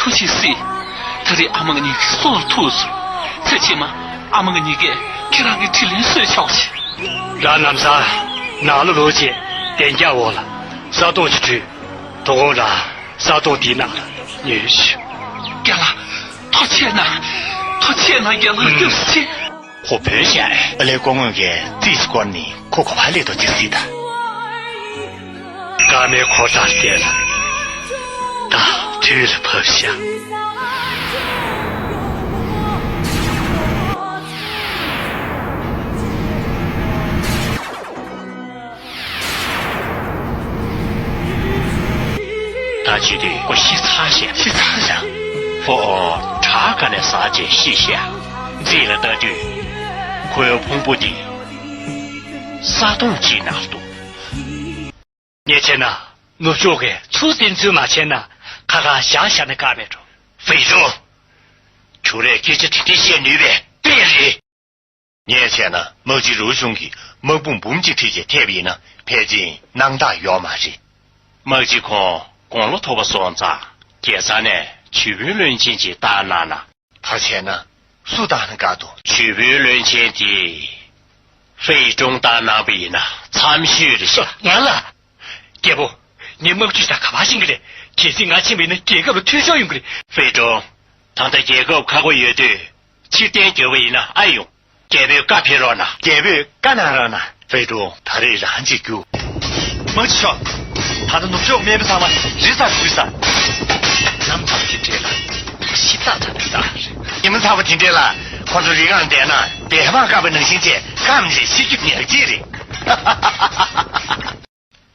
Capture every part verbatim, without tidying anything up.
ཐུགས་རྗེ་གཟིགས། ད་རེས་ཨ་མ་ང་གཉིས་ཀྱི་སྲོག་ལ་ཐུག་སོང་། ཚེ་ཕྱི་མ་ཨ་མ་ང་གཉིས་ཀས་ཁྱེད་རང་གི་དྲིན་ལན་གསོས་ཆོག་ཅིག་ར་ནམ་ས་ནང་ལ་ལོག་བྱས་གདན་རྒྱབ་འོག་ལ་ས་དོང་ཅིག་བྲུས། དོ་དགོང་ར་ས་དོང་དེའི་ནང་ལ་ཉལ་ཤོག་རྒན་ལགས། ཐུགས་རྗེ་གནང་། ཐུགས་རྗེ་གནང་། རྒན་ལགས། ཐུགས་རྗེ་ཆེ། ཁོ་བོས་ཤར་ཨ་ལས་སྐུ་ངོ་གིས་རྩིས་སྐོར་ནས་ཁོ་གོ་བ་ལེན་ཐུབ་ཅིག་སྲིད་ད། ཀ་མའི་ཁོ་ཚར་བལྟས་ལ། ད་དུས་ལ་བབས་ཤག་ད་བྱེད་དུས་ཁོ་ཤི་ཚར་ཤག་ཤི་ཚར་ཤག་ཕོ་བྲང་ཁ་ནས་ཟག་བྱས་ཤི་ཤག་རྩིས་ལ་ལྟ་དུས་ཁོའི་ཕུང་པོ་འདི་ས་དོང་གཅིག་ནང་འདུག་ངས་བྱས་ན་ནུབ་ཕྱོགས་ཀྱིས་ཚུར་བསྟེན་ཚུལ་མ་བྱས་ན་ཁ་ཁ་བཞག་བཞག་ན་དགའ་མེད་འགྲོ། ཧྥེ་ཀྲུང་། ཁྱོད་རས་སྐད་ཆ་དེ་འདྲ་བཤད་ནུས་པའི་དཔེ་རེད། ངས་བྱས་ན་དམག་སྤྱི་རུའུ་ཆུང་གིས་དམག་དཔུང་འབུམ་གཅིག་ཁྲིད་བྱས་ཐེབས་ཡིན་ན་ཕལ་ཆེར་སྣང་དག་ཡོད་མ་རེད། དམག་སྤྱི་ཁོང་དགུང་ལོ་མཐོ་པོ་སོང་ཙང་རྒྱལ་ས་ནས་ཇུས་འབུལ་བློན་ཆེན་ཅིག་བཏང་གནང་ན། ད་བྱས་ན་སུ་བཏང་ན་དགའ་འདུག་ཇུས་འབུལ་བློན་ཆེན་དེ་ཧྥེ་ཀྲུང་བཏང་གནང་པ་ཡིན་ན་འཚམ་ཤོས་རེད་ཤག་ང་ལ། རྒྱལ་པོ། ངས་དམག་ཇུས་དང་ག་པར་ཕྱིན་གི་རེད། གལ་སྲིད་ང་ཕྱིན་པ་ཡིན་ན་རྒྱལ་ཁབ་ལ་འཐུས་ཤོར་ཡོང་གི་རེད། ཧྥེ་ཀྲུང་། ད་ལྟ་རྒྱལ་ཁབ་ཁག་པོ་ཡོད་དུས་ཕྱིར་འཐེན་རྒྱབ་པ་ཡིན་ན་ཨེ་ཡོང་། རྒྱལ་པོས་བཀའ་ཕེབས་རོགས་གནང་། རྒྱལ་པོས་བཀའ་གནང་རོགས་གནང་། ཧྥེ་ཀྲུང་། ད་རེས་རང་གཅིག་རྒྱུགས། དམག་སྤྱི་མཆོག་ད་ལྟ་ནུབ་ཕྱོགས་སྨན་པ་ཚང་མ་རི་སར་བུད་ས། ལམ་ཚང་དེ་འདྲས་ལ་ཤི་ཚར་ཚར་འདུག་ད། ཉི་མ་ཚ་བ་དེ་འདྲས་ལ་ཁོ་ཚོ་རི་སྒང་བསྡད་ན་བདེ་བ་དཀའ་བ་ནང་བཞིན་བྱས་སྐམ་རྗེས་ཤི་རྒྱུ་ཉག་གཅིག་རེད།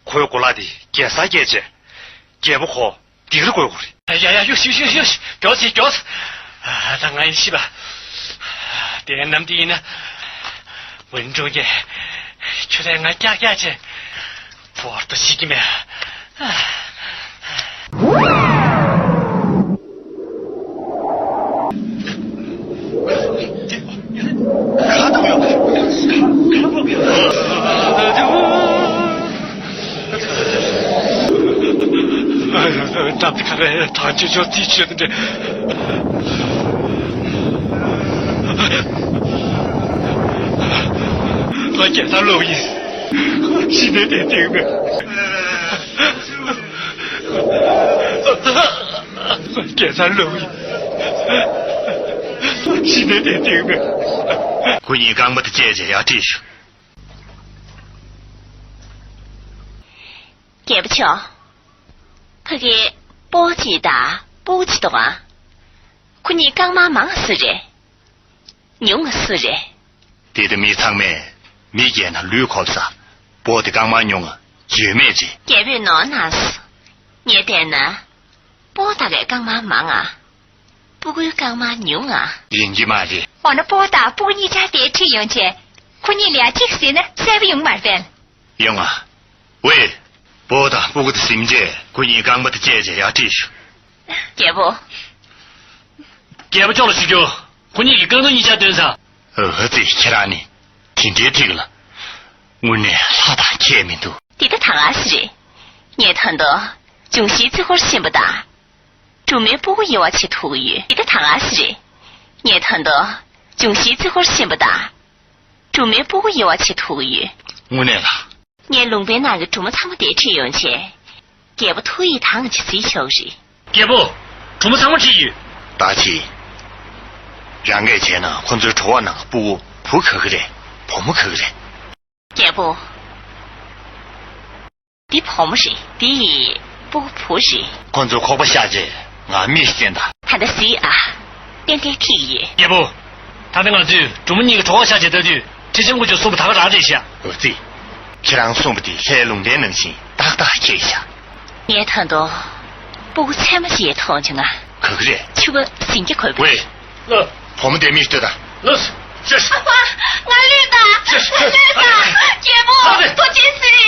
ཁོའི་གོ་ལག་དེ་རྒྱལ་སར་བསྐྱལ་བྱས། རྒྱལ་པོ་ཁོ་སྡིགས་ར་དགོས་དགོས་རེད། ཡ་ཡ་ཡ། ཡོ་ཤི་ཡོ་ཤི་ཡོ་ཤི། མགྱོགས་སེ་མགྱོགས་སེ། ཨ། ད་ང་ཡིན་ཤི་བ། དེ་ནམ་དེ་ཡིན་ན། ཝུན་ཀྲུང་གིས་ཁྱོད་ལ་ང་ཀྱག་ཀྱག་བྱས། བོར་ཏོ་ཤི་གི་མེད། ཨ། ད་ཁ་རེ་ཐང་ཆུ་ཆུ་ཚིག་ཆུ་དེ། ང་རྒྱལ་ས་ལོག་ཡིན། ཤི་ནས་དེ་དེ་མེད། རྒྱལ་ས་ལོག་ཡིན། ཤི་ནས་དེ་དེ་མེད། ཁོ་གཉིས་རྐང་པ་དེ་བཅད་བྱས་ཡར་ཁྲིད་ཤོག་རྒྱལ་པོ་མཆོག་ཕ་གིའི་སྤོ་གཅིག་དང་སྤུ་གུ་གཅིག་འདུག་ཨ། ཁོ་གཉིས་རྐང་མ་མང་ང་སུ་རེད། ཉུང་ང་སུ་རེད། དེ་ལྟ་མི་ཚང་མས་མི་རྒྱལ་ན་ལུས་ཁོབ་ས། སྤོ་དེ་རྐང་མ་ཉུང་ང་བརྗོད་མེད་རེད། རྒྱལ་པོས་ནོར་གནང་སོང་། ངས་བལྟས་ན། སྤོ་དག་གི་རྐང་མ་མང་ང་། སྤུ་གུའི་རྐང་མ་ཉུང་ང་། ཡིན་གྱི་མ་རེད། འོ་ན་སྤོ་དང་སྤུ་གུ་གཉིས་ཆ་དེ་ཁྲིད་ཡོང་བྱས། ཁོ་གཉིས་ལ་གཅིག་ཟེར་ན་གསལ་པོ་ཡོང་མ་རེད་པས། ཡོང་ང་། ཝེ། སྤོ་དང་སྤུ་གུ་དེ་ཟིན་རྗེས་ཁོ་གཉིས་རྐང་པ་དེ་བཅད་བྱས་ཡར་ཁྲིད་ཤོག་རྒྱལ་པོ། རྒྱལ་པོ་མཆོག་ལ་ཞུ་རྒྱུ། ཁོ་གཉིས་ཀྱིས་རྐང་རྡུང་གཉིས་ཆ་བཏོན་ཚར། ཨ་ཙི། ཁྱེད་རང་ནི་དེ་འདྲའི་ཐིག་ལ། དངོས་གནས་ལྷ་དང་ཁྱད་མི་འདུག་དེ་ད་ད་ག་ཟེ་རེད། ངས་ད་དུང་འབྱུང་བཞིའི་རྩི་ཧོར་ཆེན་པོ་དང་། སྦྲུམ་མའི་སྤུ་གུ་དབྱེ་བ་ཕྱེ་ཐུབ་ཀྱི་ཡོད། དེ་ད་ད་ག་ཟེ་རེད། ངས་ད་དུང་འབྱུང་བཞིའི་རྩི་ཧོར་ཆེན་པོ་དང་། སྦྲུམ་མའི་སྤུ་གུ་དབྱེ་བ་ཕྱེ་ཐུབ་ཀྱི་ཡོད། དངོས་གནས་ལ། ངས་ལུང་པའི་ནང་གི་སྦྲུམ་མ་ཚང་མ་དེ་ཁྲིད་ཡོང་བྱས། རྒྱལ་པོ་ཐུགས་ཡིད་ཐང་ཆད་བྱེད་ཆོག་གི་རེད། རྒྱལ་པོ། སྦྲུམ་མ་ཚང་མ་ཁྲིད་ཀྱི་ཡོད། ད་ཅི། རང་གིས་བྱས་ན་ཁོ་ཚོའི་གྲོགས་པོ་ནང་སྤུ་གུ་བུ་ག་གི་རེད། བུ་མོ་ག་གི་རེད། རྒྱལ་པོ། འདི་བུ་མོ་རེད། འདི་སྤུ་གུ་བུ་རེད། ཁོ་ཚོ་ཁོག་པ་བཤགས་རྗེས་ང་མིག་ཤེལ་ད། ད་ལྟ་གཟིགས་ཨ། ཏན་ཏན་ཁྲིད་ཀྱི་ཡོད། རྒྱལ་པོ། ད་ལྟ་ང་ཚོས་སྦྲུམ་མ་གཉིས་ཀྱི་གྲོགས་པོ་བཤགས་བྱས་ལྟ་དུས་ཁྲི་ལྕམ་སྐུ་ཞབས་གསུངས་པ་ད་ག་རང་རེད་ཤག་འོ་ཙི། ཁྱེད་རང་གསུངས་པ་དེ་ལྷའི་ལུང་བསྟན་ནང་བཞིན་ཏག་ཏག་ཁེལ་ཤག་ངས་ད་དུང་སྤུ་གུ་ཚད་མ་ཅིག་མཐོང་བྱུང་ང་། ག་གི་རེད། ཕྱུ་པ་ཟིན་གྱི་གོས་པ། ཝེ། ལགས། བུ་མོ་དེ་མིག་ལྟོས་དང་། ལགས། ཅེས། ཨ་ཕ། ང་ལུས་དང་། ཅེས། ང་ལུས་དང་། རྒྱལ་པོ། ཨ་ཕ། ཐུགས་རྗེ་གཟིགས།